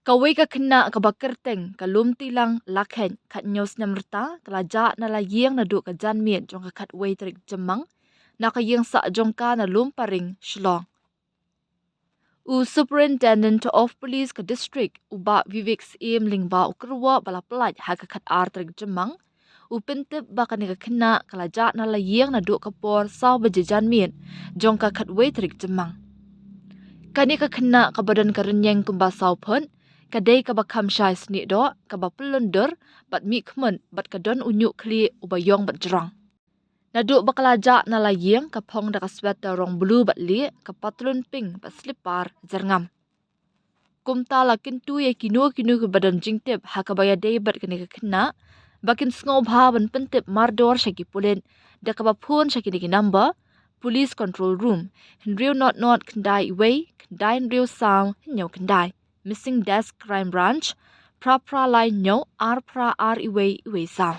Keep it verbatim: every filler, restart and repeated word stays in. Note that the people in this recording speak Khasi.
Kawei ka khynnah kaba kyrteng ka Lumtilang Lakhen, khathynñiew snem rta, ka la jah na la ïing naduh ka janmiet jong ka khatwei tarik Jymmang na ka ïing sah jong ka na Lumparing, Shillong. U Superintendent of Police ka district, u Bah Vivek Syiem lyngba u kyrwoh ba la pyllait ha ka khatar tarik Jymmang, u pyntip ba kane ka khynnah ka la jah na la ïing naduh ka por saw baje janmiet jong ka khatwei tarik Jymmang. Kane ka khynnah kaba don ka rynïeng kumba saw phut, ka dei kaba kham shai snieh doh, kaba pyllun dur bad mih khmut, bad ka don u ñiuh khlieh uba ïong bad jrong. Naduh ba ka la jah na la ïing, ka phong da ka sweater rong blue bad lieh, ka patlun pink bad slipar jyrngam. Kumta la kyntu ïa kino kino kiba don jingtip ha kaba ïadei bad kane ka khynnah, ba kin sngewbha ban pyntip mardor sha ki pulit da kaba phone sha kine ki number: Police Control Room, hynriew not not khyndai wei, khyndai hynriew saw hynñiew khyndai; Missing Desk Crime Branch, phra phra lai hynñiew, ar phra ar wei wei saw.